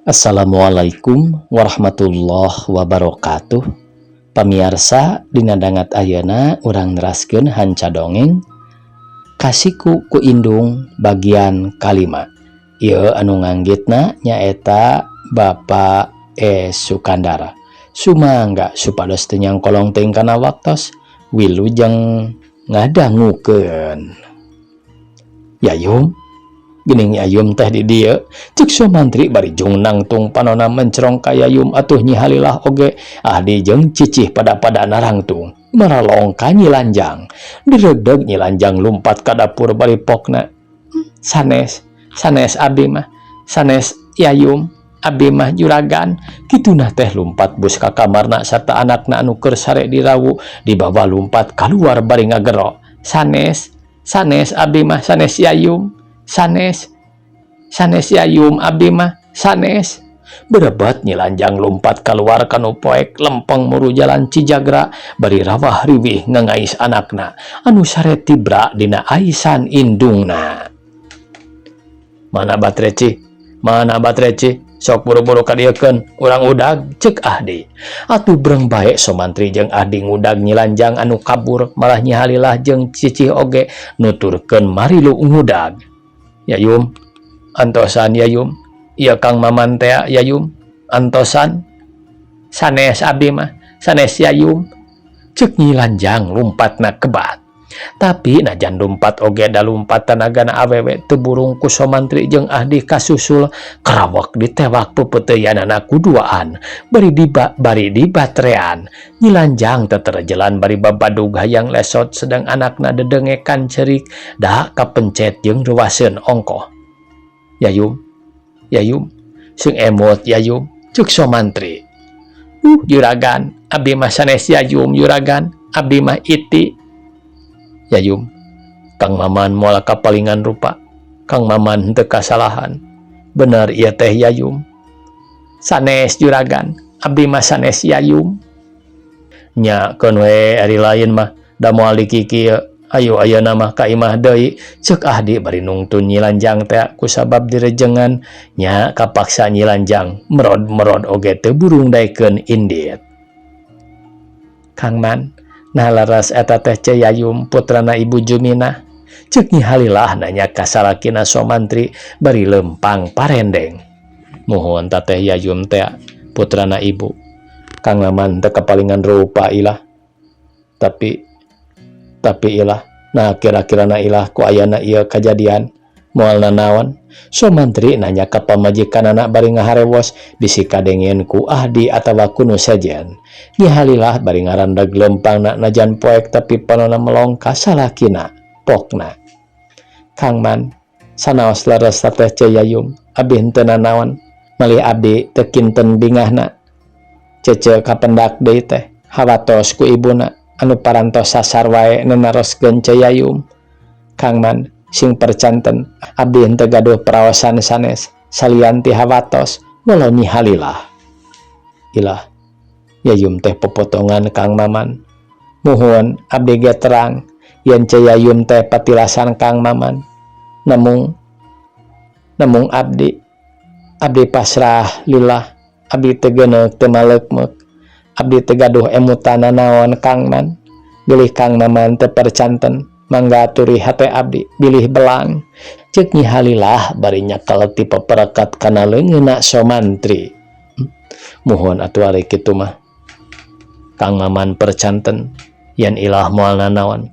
Assalamualaikum warahmatullahi wabarakatuh. Pamiarsa, dina dangat ayeuna urang neraskeun hanca dongeng Kasiku ku Indung bagian kalima. Ieu anu nganggitna nyaeta Bapak E Sukandar. Sumangga supados teu nyangkolong teuing kana waktos, wilujeng ngadangukeun. "Yayum, geuning Yayum teh di dieu," cek Somantri bari jung nangtung panona mencrong ka Yayum. Atuh Nyi Halilah oge, Ahdi jeung Cicih pada-pada narangtung maralong ka Nyi Lanjang. Diregdeg Nyi Lanjang lumpat ka dapur bari pokna, "Sanes, sanes, abdi mah sanes Yayum, abdi mah juragan." Kituna teh lumpat bus ka kamarna sarta anakna anu keur sare di rawu dibawa lumpat kaluar bari ngagero, "Sanes, sanes, abdi mah sanes Yayum, sanes, sanes Yayum, abdi mah sanes." Berebet Nyi Lanjang lumpat keluar kanu poek lempeng muru jalan Cijagra bari rawah riwih ngangais anakna anu sare tibra dina aisan indungna. "Mana batre, Ci? Mana batre, Ci? Sok buru-buru kadieukeun, urang udag," cek Ahdi. Atuh breng bae Somantri jeung Ahdi ngudag Nyi Lanjang anu kabur, malah Nyi Halilah jeung Cicih oge nuturkeun marilu ngudag. "Yayum, antosan Yayum. Ieu Kang Maman tea, Yayum, antosan. Sanes, abdi mah sanes Yayum," cek Nyi Lanjang lumpatna kebat. Tapi najan lumpat oge da lumpat tanagana awewe, teu burung ku Somantri jeung Ahdi kasusul. Kerawak ditewak pepeteuyanana ku duaan bari dibatrean. Nyi Lanjang teterjelan bari babadug hayang lesot, sedang anakna dedengekan cerik da kapencet jeung ruaseun ongkoh. "Yayum, Yayum, sing emot Yayum," cek Somantri. Juragan, abdi mah sanes Yayum, juragan, abdi mah Iti." "Yayum, Kang Maman moal kapalingan rupa. Kang Maman henteu kasalahan. Bener ieu teh Yayum?" "Sanes, juragan, abdi mah sanes Yayum." "Nya keun we ari lain mah, da moal dikikieu. Ayo ayeuna mah ka imah deui," cek Ahdi bari nungtun Nyi Lanjang teh kusabab direjengan. Nya kapaksa Nyi Lanjang merod-merod oge teu burung daekeun indit. "Kang Man, nah leres eta teh Ce Yayum putrana Ibu Juminah?" cek Nyi Halilah nanya ka salakina Somantri bari lempang parendeng. "Muhun, teteh Yayum teh putrana Ibu. Kang Maman teu kapalingan rupa ilah. Tapi ilah, nah kira-kira na ilah ku ayana ieu kajadian moal nanaon?" Somantri nanya ka pamajikanana bari ngaharewos bisi kadengen ku Ahdi atawa ku nu sejen. Nyi Halilah bari ngarandag lempangna najan poek tapi panona melong ka salakina, pokna, "Kang Man, sanaos leres teteh Ce Yayum, abdi henteu nanaon, malih abdi teu kinten bingahna. Cece kapendak deui teh hawatos ku ibuna anu parantos sasar wae nenaroskeun Ce Yayum. Kang Man, sing percanten, abdi henteu gaduh praosan sanes salian ti hawatos," walau Nyi Halilah. "Ilah, Yayum teh popotongan Kang Maman. Muhun, abdi ge terang yen Ce Yayum teh patilasan Kang Maman. Namung namung abdi abdi pasrah lillah, abdi teu geuneuk teu maleukmeuk, abdi teu gaduh emutan nanaon. Kang Man, bilih Kang Maman teu percanten, mangga aturi hate abdi bilih belang," cek Nyi Halilah bari nyekel ti peperekat kana leungeunna Somantri. "Muhun atuh ari kitu mah. Kang Maman percanten yen ilah moal nanaon.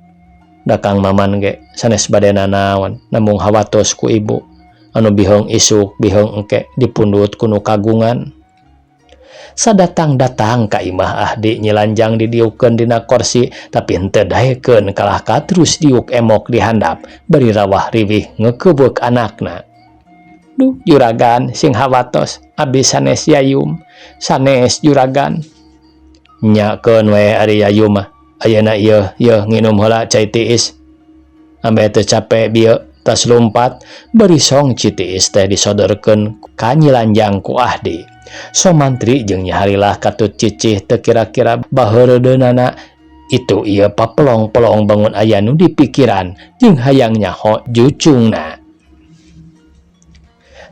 Da Kang Maman ge sanes bade nanaon, namung hawatos ku ibu anu biheung isuk biheung engke dipundhut ku nu kagungan." Sadatang-datang ka imah Ahdi, Nyi Lanjang didiukeun dina korsi tapi henteu daekeun, kalah ka terus diuk emok di handap bari rawah riwih ngeukeubeuh anakna. "Duh juragan, sing hawatos, abdi sanes Yayum, sanes juragan." "Nya keun we ari Yayum mah. Ayeuna ieu yeuh nginum heula cai tiis ambe teu cape bieu tas lumpat," bari song citiis teh disodorkeun ka Nyi Lanjang ku Ahdi. Somantri jeung Nyi Halilah katut Cicih teu kira-kira baheureudeunnana itu ieu papelong-pelong bangun aya nu dipikiran jeung hayang nyaho jucungna.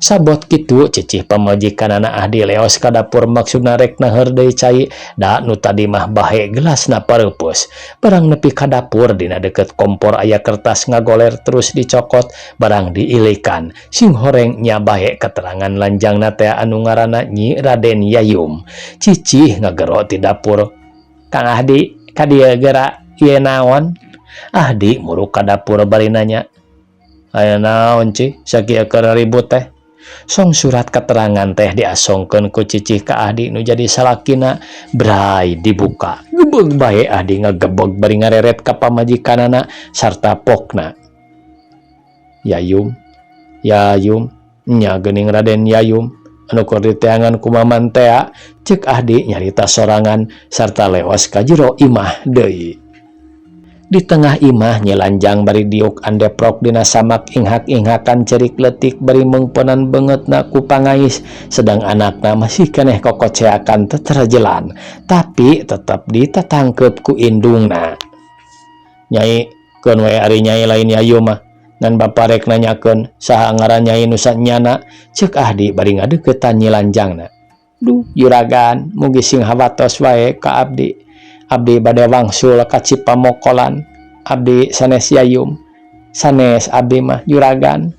Sabot kitu cicih pamajikanana Ahdi leos ka dapur maksudna rek naheur deui cai da nu tadi mah bahe gelasna pareupeuh. Barang nepi ka dapur dina deukeut kompor aya kertas ngagoler terus dicokot barang diilikan sing horeng nya bahe keterangan lanjangna teh anu ngaranna Nyi Raden Yayum. Cicih ngagero ti dapur. Kang Ahdi ka dieu geura ieu naon? Ahdi muruk ka dapur bari nanya. Aya naon Cih sakieu keur ribut teh? Song surat keterangan teh diasongkeun ku cicih ka Ahdi nu jadi salakina bray dibuka. Gebeg bae Ahdi ngagebeg bari ngareret ka pamajikanana sarta pokna. Yayum, Yayum, nya geuning Raden Yayum anu keur diteangan ku Maman tea, ceuk Ahdi nyarita sorangan sarta leos ka jero imah deui. Di tengah imah Nyi Lanjang bari diuk andeprok dina samak inghak-inghakan cerik leutik bari meungpeunan beungeutna ku pangais sedang anakna masih keneh kokoceakan teterjelan tapi tetep ditatangkeup ku indungna. Nyai, keun we ari nyai lain Yayu mah ngan bapa rek nanyakeun saha ngaran nyai nu sanyana, ceuk Ahdi bari ngadeuketan Nyi Lanjangna. Duh juragan, mugi sing hawatos wae ka abdi. Abdi bade wangsul ka Cipamokolan. Abdi sanes Yayum, sanes abdi mah juragan.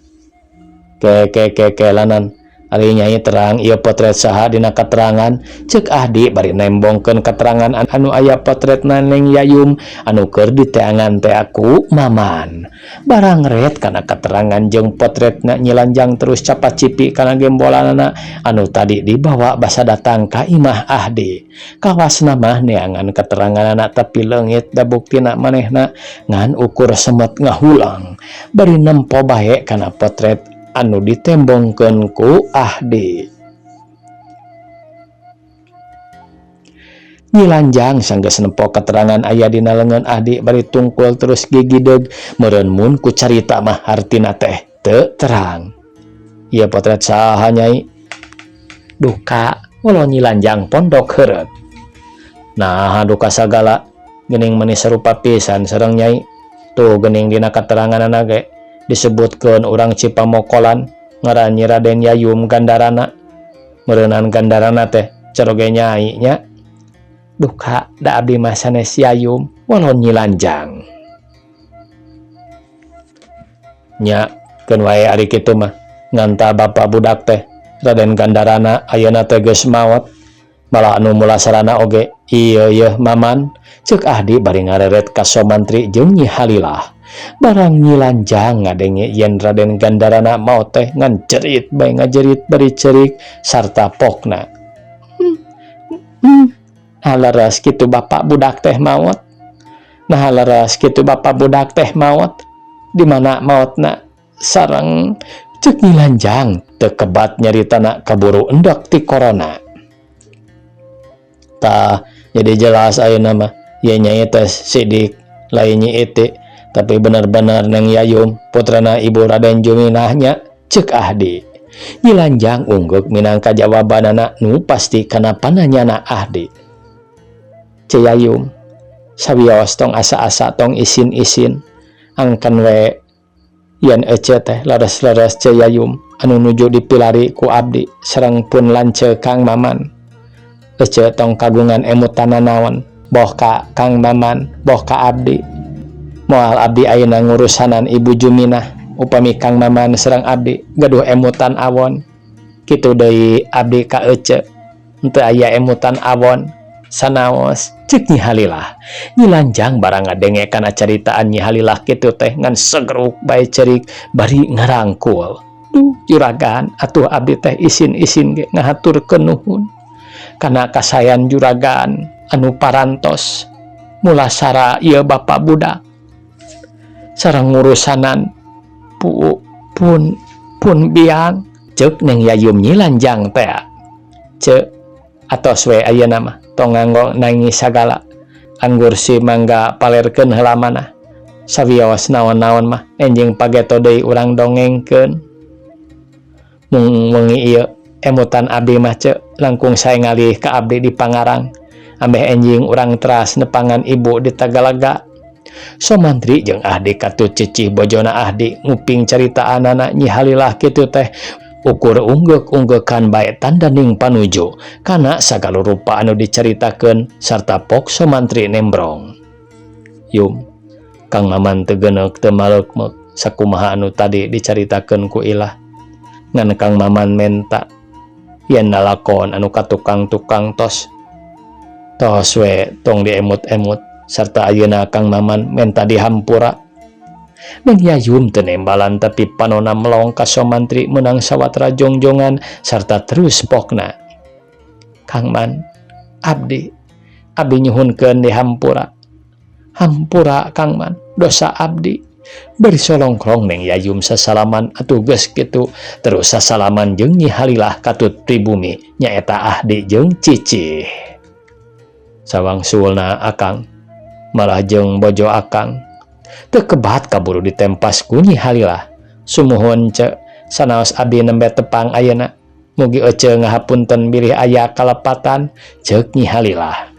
Ke ke ke ke lanan ari nyai terang ieu potret saha dina keterangan, ceuk Ahdi bari nembongkeun keterangan anu aya potretna Neng Yayum anu keur diteangan teh ku Maman. Barang ret kana keterangan jeung potretna Nyi Lanjang terus capacipi kana gembolanana anu tadi dibawa basa datang ka imah Ahdi. Kawasna mah neangan keteranganana tapi leungit da buktina manehna ngan ukur semet ngahulang bari nempo bae kana potret anu ditembongkeun ku Ahdi. Nyi Lanjang sanggeus nempo keterangan aya dina leungeun Ahdi bari tungkul terus gigideg meureun mun ku carita mah hartina teh teu terang. Ieu potret saha nyai? Duka walau Nyi Lanjang pondok heureut. Nah duka sagala geuning meuni sarupa pisan sareng nyai. Tuh geuning dina keteranganana ge disebutkeun urang Cipamokolan ngaran Nyi Raden Yayum Gandarana. Meureunan Gandarana teh caroge nyai nya. Duka da abdi mah sanes Yayum walau Nyi Lanjang. Nya keun wae ari kitu mah nganta bapa budak teh Raden Gandarana ayeuna teh geus maot. Malah anu mulasarana oge ieu yeuh Maman, ceuk Ahdi bari ngareret ka Somantri jeung Nyi Halilah. Barang Nyi Lanjang ngadenge yen Raden Gandarana maot teh ngan cerit bae ngajerit bari cerik sarta pokna. Nah leres kitu bapak budak teh maot. Nah leres kitu bapak budak teh maot. Di mana maotna sareng, ceuk Nyi Lanjang teu kebat nyaritana kaburu endek ti corona. Tah jadi jelas ayeuna mah ye nyai teh Sidik lain Nyi Iti tapi benar-benar Neng Yayum putrana Ibu Raden Juminahnya, ceuk Ahdi. Nyi Lanjang ungguk minangka jawabanana nu pasti kana pananyana Ahdi. Ceu Yayum sawios tong asa-asa tong isin-isin angken we yen ece teh leres-leres Ceu Yayum anu nuju dipilari ku abdi sareng pun lanceuk Kang Maman. Ece tong kagungan emutan nanaon boh ka Kang Maman boh ka abdi. Moal abdi ayeuna ngurusanan Ibu Juminah upami Kang Maman sareng abdi gaduh emutan awon. Kitu deui abdi ka ece henteu aya emutan awon sanaos, ceuk Nyi Halilah. Nyi Lanjang barang ngadenge kana caritaan Nyi Halilah kitu teh ngan segeruk bae cerik bari ngarangkul. Duh juragan atuh abdi teh isin-isin ge ngahaturkeun nuhun kana kasayan juragan anu parantos mulasara ieu bapak budak sareng ngurusanan pun biang, ceuk Neng Yayum Nyi Lanjang teh. Ceuk atos we ayeuna mah tong nganggo nangis sagala anggur si mangga palerkeun heula manah sawios naon-naon mah enjing pageto deui urang dongengkeun. Mung wengi ieu emutan abdi mah ceuk langkung sae ngalih ka abdi di Pangarang ambeh enjing urang teras nepangan ibu di Tagalaga. Somantri jeung Ahdi katut cicih bojona Ahdi nguping caritaanana Nyi Halilah kitu teh Ukur unggeuk-unggeukan bae tandaning panuju kana sagala rupa anu dicaritakeun sarta pok Somantri nembrong. Yum, Kang Maman teu geuneuk teu maleukmeuk sakumaha anu tadi dicaritakeun ku Ilah. Ngan Kang Maman menta yen lalakon anu ka tukang-tukang tos. Tos we tong diemut-emut sarta ayeuna Kang Maman menta dihampura. Neng Yayum teu nembalan tapi panona melong ka Somantri meunang sawatra jongjongan sarta terus pokna. Kang Man, abdi, abdi nyuhunkeun dihampura. Hampura Kang Man, dosa abdi. Bari solongkrong Neng Yayum sasalaman atuh geus kitu terus sasalaman jeung Nyi Halilah katut pribumi nyaeta Ahdi jeung Cicih. Sawangsulna akang malah jeung bojo akang teu kebat kaburu ditempas ku Nyi Halilah. Sumuhun ce, sanaos abdi nembe tepang ayeuna. Mugi ece ngahapunten bilih aya kalepatan, ceuk Nyi Halilah.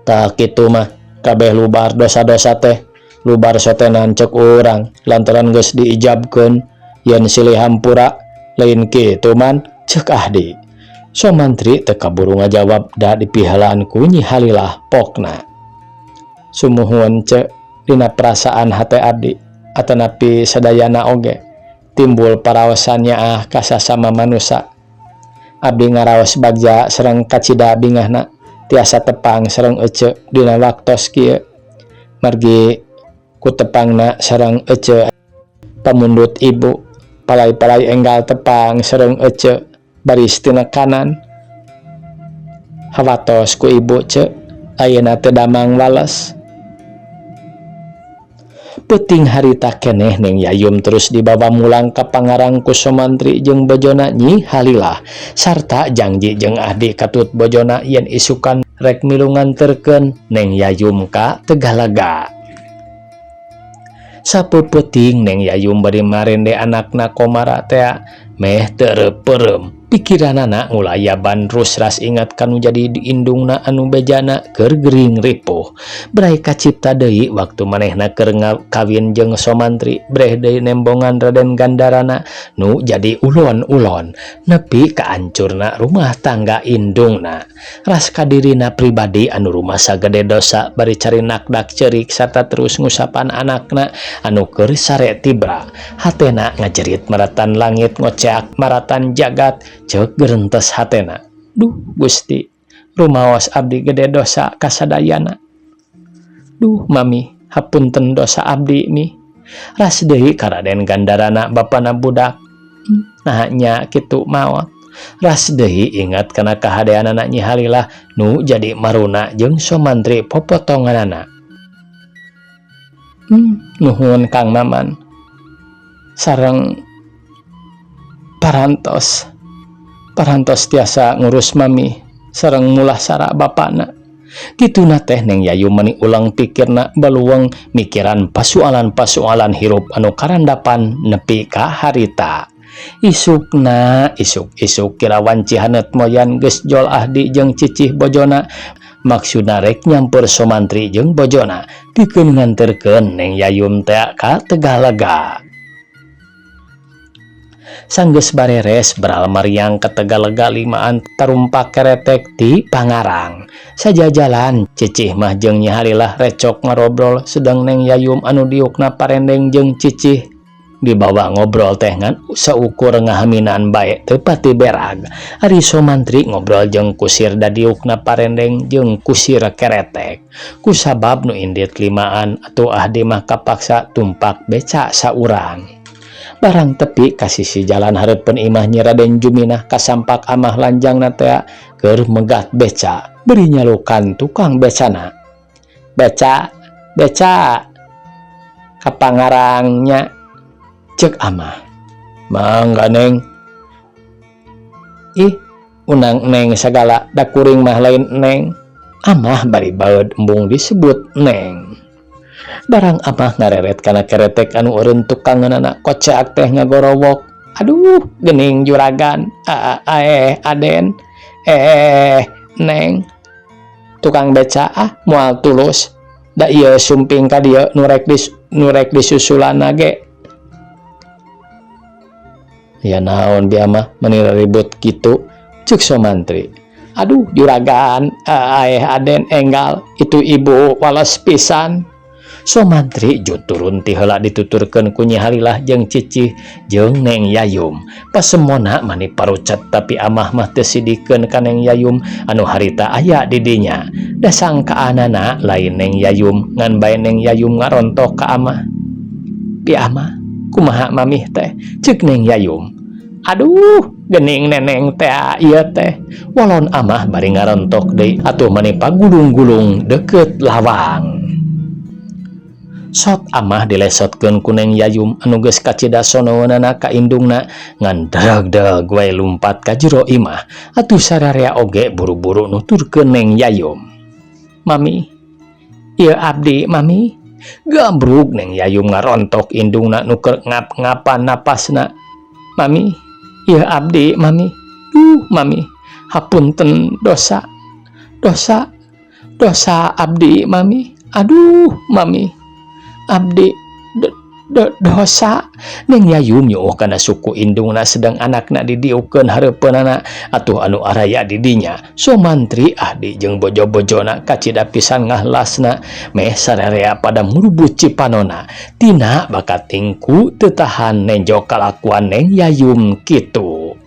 Tah kitu mah kabeh lubar dosa-dosa teh lubar sotenan cek urang lantaran geus diijabkeun yen silih hampura lain kitu man, ceuk Ahdi. Somantri teu kaburu ngajawab da dipihelaan ku Nyi Halilah pokna. Sumuhun ce, dina perasaan hate abdi atanapi sadayana oge timbul paraosan nyaah ka sasama manusa. Abdi ngaraos bagja sareng kacida bingahna tiasa tepang sareng ece dina waktos kieu. Margi ku tepangna sareng ece pamundut ibu palai-palai enggal tepang sareng ece baris tina kanan. Hawatos ku ibu ce ayeuna teu damang wales. Peuting harita keneh Neng Yayum terus dibawa mulang ka Pangarang ku Somantri jeung bojona Nyi Halilah sarta janji jeung Ahdi katut bojona yen isukan rek milu nganterkeun Neng Yayum ka Tegalega. Sapeupeting Neng Yayum bari marende anakna Komara tea meh teu reupeurem pikiranana ngulayaban rusras ingat kanu jadi diindungna anu bejana keur gering ripuh. Bray kacipta deui waktu manehna keur kawin jeung Somantri breh deui nembongan Raden Gandarana nu jadi ulon-ulon nepi kaancurna rumah tangga indungna. Ras kadirina pribadi anu rumasa gede dosa bari carinakdak ceurik sarta terus ngusapan anakna anu keur sare tibra. Hatena ngajerit maratan langit ngoceak maratan jagat ceuk gerentes hatena. Duh Gusti, rumaos abdi gede dosa kasadayana. Duh mami, hapunten dosa abdi mi. Ras deui ka Raden Gandarana bapana budak. Nah nya kitu maot. Ras deui ingat kana kahadeanana Nyi Halilah nu jadi maruna jeung Somantri popotonganana. Nuhun Kang Maman. Sareng parantos. Parantos tiasa ngurus mami sareng mulasara bapana. Kituna teh Neng Yayu meni ulang pikirna baluweng mikiran pasualan-pasualan hirup anu karandapan nepi ka harita. Isukna isuk-isuk kira wanci haneut moyan geus jol Ahdi jeung Cicih bojona maksudna rek nyampeur Somantri jeung bojona pikeun nganterkeun Neng Yayum teh ka Tegalega. Sanggeus bareres beral mariang ka Tegalega limaan tarumpak keretek ti Pangarang. Sajajalan Cicih mah jeung Nyi Halilah recok ngarobrol sedang Neng Yayum anu diukna parendeng jeung Cicih. Dibawa ngobrol teh ngan saukur ngahaminan bae teu pati berag. Ari Somantri ngobrol jeung kusir da diukna parendeng jeung kusir keretek. Kusabab nu indit limaan atuh Ahdi mah kapaksa tumpak beca saurang. Barang tepi ka sisi jalan hareupeun imah Nyi Raden Juminah kasampak amah lanjangna tea keur megat beca bari nyalukan tukang becana. Beca, beca, ka Pangarangnya, ceuk amah. Mangga Neng. Ih, unang Neng sagala da kuring mah lain Neng. Amah bari baeud embung disebut Neng. Barang amah ngareret kana keretek anu eureun tukangeunana koceak teh ngagorowok. Aduh, geuning juragan. Aeh, Aden. Eh, Neng. Tukang beca ah moal tulus. Da ieu sumping ka dieu nu rek disusulanna ge. Ya naon, Bi Amah, meni ribut kitu? Cek Somantri. Aduh, juragan, aeh, Aden, enggal itu ibu wales pisan. Somantri jut turun ti heula dituturkeun ku Nyi Halilah jeung Cicih jeung Neng Yayum. Pasemona mani parucat, tapi Amah mah teu sidikeun ka Neng Yayum anu harita aya di dinya. Da sangkaanana lain Neng Yayum, ngan bae Neng Yayum ngarontok ka Amah. "Bi Amah, kumaha Mamih teh?" cek Neng Yayum. "Aduh, gening Neneng teh ieu teh," walon Amah bari ngarontok deui atuh mani pagulung-gulung deket lawang. Sot Amah dilesotkeun ku Neng Yayum anu geus kacida sonoeunana ka indungna, ngan deg-deg wae lumpat ka jero imah. Atuh sararea oge buru-buru nuturkeun Neng Yayum. "Mami, ieu abdi, Mami." Gambrug Neng Yayum ngarontok indungna nu keur ngap-ngapan napasna. "Mami, ieu abdi, Mami. Duh, Mami, hapunten, dosa, dosa, dosa abdi, Mami. Aduh, Mami, abdi dosa." Neng Yayum nyuuh kana suku indungna, sedang anakna didiukeun hareupeunana atuh anu araya di dinya. Somantri, Ahdi jeung bojo-bojona kacida pisan ngahlasna, meh sararea pada murubut cipanona tina bakat tingku teu tahan nenjo kalakuan Neng Yayum kitu.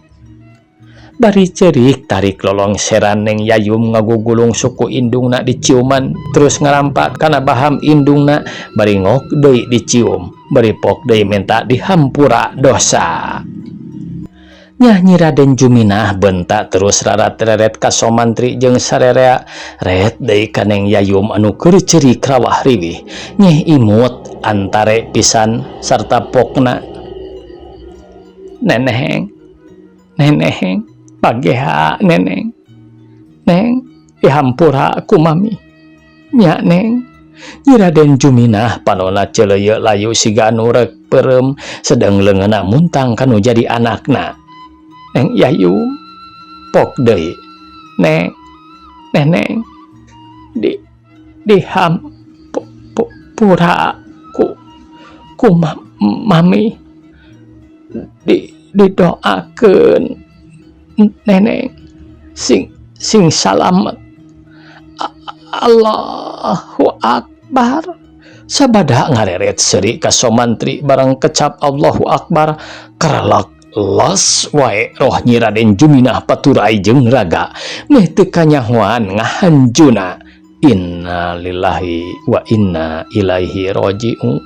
Bari cerik tarik lolongseran, Neng Yayum ngagugulung suku indungna diciuman, terus ngarampak kana baham indungna, bari ngok deui dicium, bari pok deui minta dihampura dosa. Nyah, Nyi Raden Juminah bentak terus rarat-reret ka Somantri jeung sarerea, ret deui ka Neng Yayum anu keur ceurik rawah riwih. Nyeh imut antare pisan sarta pokna. "Neneng, Neneng, pageha Neneng, Neng, dihampura ku Mami nya, Neng." Nyi Raden Juminah panona celeuyeuh layu siga anu rek peureum, sedang leungeunna muntang kanu jadi anakna. "Neng Yayum," pok deui, "Neng, Neneng, di diham pura ku ku Mami, di didoakeun Neneng sing sing salamet. Allahu Akbar." Sabada ngareret seuri ka Somantri barang kecap Allahu Akbar, karalak los wae roh Nyi Raden Juminah paturai jeung raga, meh teu kanyahoan ngahanjuna. Innalillahi wa inna ilaihi rojiun.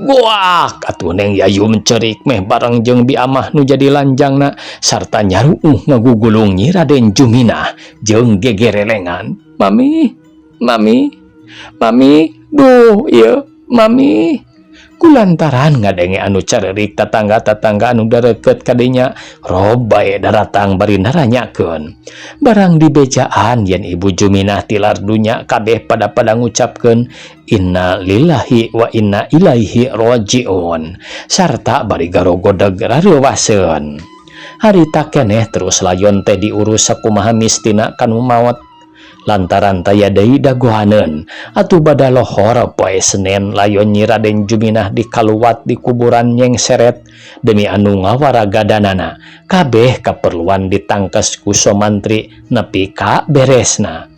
Goak atuh Neng Yayum cerik meh bareng jeung Bi Amah nu jadi lanjangna sarta nyaruuh ngagugulung Nyi Raden Juminah jeung gegerelengan. "Mami, Mami, Mami, duh ieu Mami." Kulantaran ngadenge anu carerik, tatangga-tatangga anu dareket kadinya rob bae daratang bari naranyakeun. Barang dibejaan yen Ibu Juminah tilar dunya, kabeh pada pada ngucapkeun inna lillahi wa inna ilaihi rojiun sarta bari garogodeg rareuwaseun. Harita keneh terus layon teh diurus sakumaha mistina kanu maot, lantaran taya deui dagohaneun. Atuh bada lohor poe Senen, layon Nyi Raden Juminah dikaluat di kuburan Nyeng Seret demi anu ngawaragadanana. Kabeh kaperluan ditangkes ku Somantri nepi ka beresna.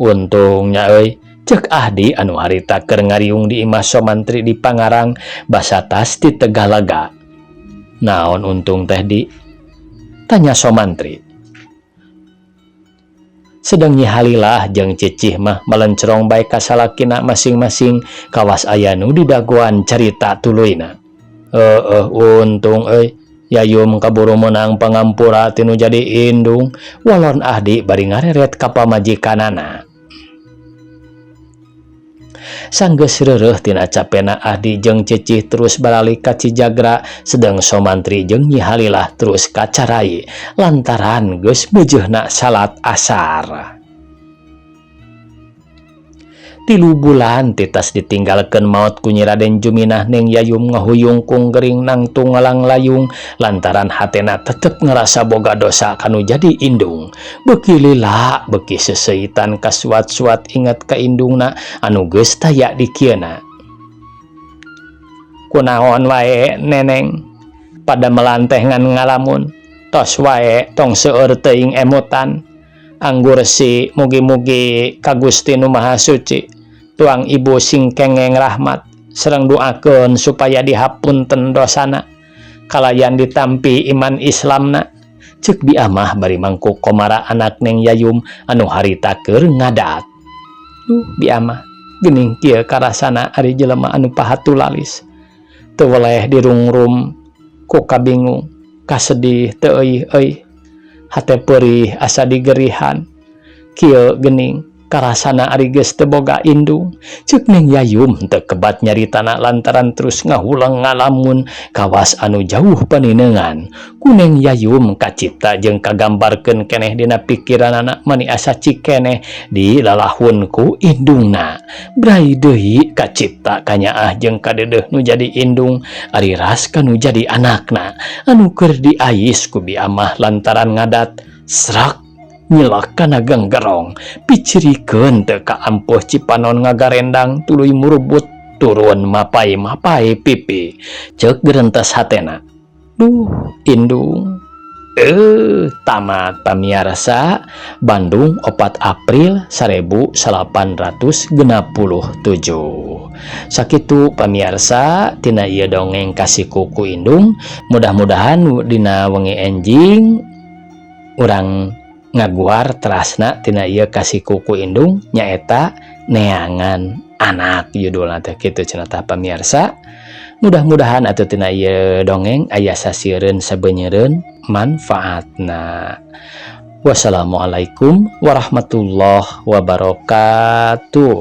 Untungnya euy," cek Ahdi anu harita keur ngariung di imah Somantri di Pangarang basa tas di Tegalaga. "Naon untung teh, Di?" tanya Somantri. Sedang Nyi Halilah jeung Cicih mah melencerong bae ka salakina masing-masing, kawas aya nu didagoan carita tuluyna. "Heeh, untung euy, Yayum kaburu menang pangampura tinu jadi indung," walon Ahdi bari ngareret ka pamajikanana. Sanggeus reureuh tina capena, Ahdi jeung Cicih terus baralik ka Cijagra, sedang Somantri jeung Nyi Halilah terus ka Carai lantaran geus meujeuhna salat asar. 3 bulan titas ditinggalkeun maot ku Nyi Raden Juminah, Neng Yayum ngahuyung kung gering nangtung ngalang-layung lantaran hatena tetep ngerasa boga dosa kanu jadi indung. Beuki lila beuki seseuitan kasuat-suat inget ka indungna anu geus taya di kieuna. "Kunaon wae, Neneng?" Padamelan teh ngan ngalamun. Tos wae tong seueur teuing emutan. Anggur si mugi-mugi ka Gusti Nu Maha Suci. Tuang ibu sing kengeng rahmat sareng doakeun supaya dihapunten dosana kalayan ditampi iman Islamna, cek Bi Amah bari mangku komara anak Neng Yayum anu harita keur ngadat. Duh, Bi Amah, geuning kieu karasana ari jelema anu pahatulalis. Teu weleh dirungrum ku kabingung, kasedih teu euy euy. Hate peurih asa digerihan. Kieu geuning karasana ari geus teu boga indung, cek Neng Yayum teu kebat nyaritana lantaran terus ngahuleng ngalamun kawas anu jauh paninengan. Ku Neng Yayum kacipta jeung kagambarkeun keneh dina pikiranana, mani asa cikeneh dilalahun ku indungna. Brai deui kacipta kanyaah jeung kadeudeuh nu jadi indung ari ras kanu jadi anakna anu keur diais ku Bi Amah lantaran ngadat. Srak, nyelak kana genggerong, picirikeun teu kaampuh. Cipanon ngagarendang tuluy murubut turun mapai-mapai pipi. Cek gerentes hatena, duh, indung. Eh, tamat, pamiarsa. Bandung, 4 April 1867. Sakitu, pamiarsa, tina ieu dongeng Kasih ku Indung. Mudah-mudahan dina wengi enjing urang ngaguar terasna tina ieu Kasih ku Indung, nyaeta Neangan Anak judulna teh, kitu cenah. Tah, pamiarsa, mudah-mudahan atuh tina ieu dongeng aya sasieureun sabeunyereun manfaatna. Wassalamualaikum warahmatullahi wabarakatuh.